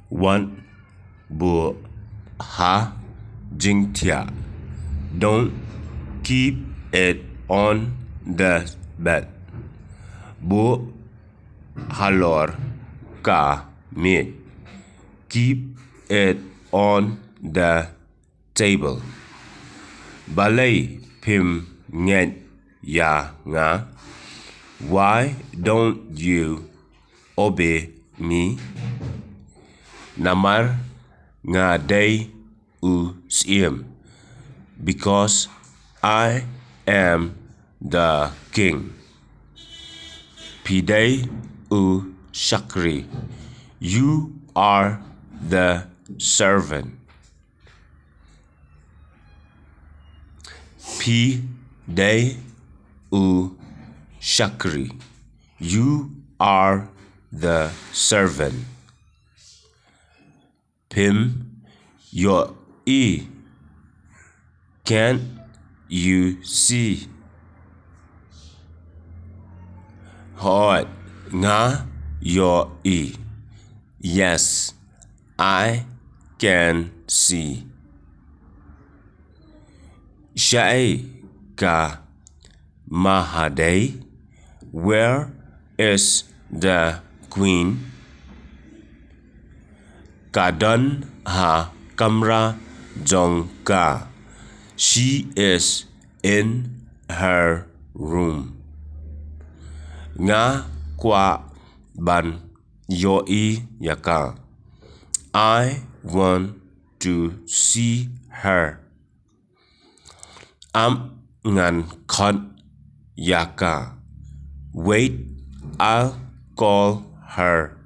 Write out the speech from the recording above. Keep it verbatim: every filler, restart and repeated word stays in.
Wat buh ha jingthiah. Don't keep it on the bed. Buh halor ka miej. Keep it on the table. Balei phim ngeit ïa nga? Why don't you obey me? Namar nga dei u syiem. Because I am the king. Phi dei u shakri. You are the servant. Phi dei u shakri. You are the servant. Phim ïohi. Can't you see? Hooid, nga ïohi. Yes, I can see. Shaei ka mahadei? Where is the queen? Ka don ha kamra jong ka. She is in her room. Nga kwah ban ïohi ïa ka. I want to see her. Ap ngan khot ïa ka. Wait, I'll call her.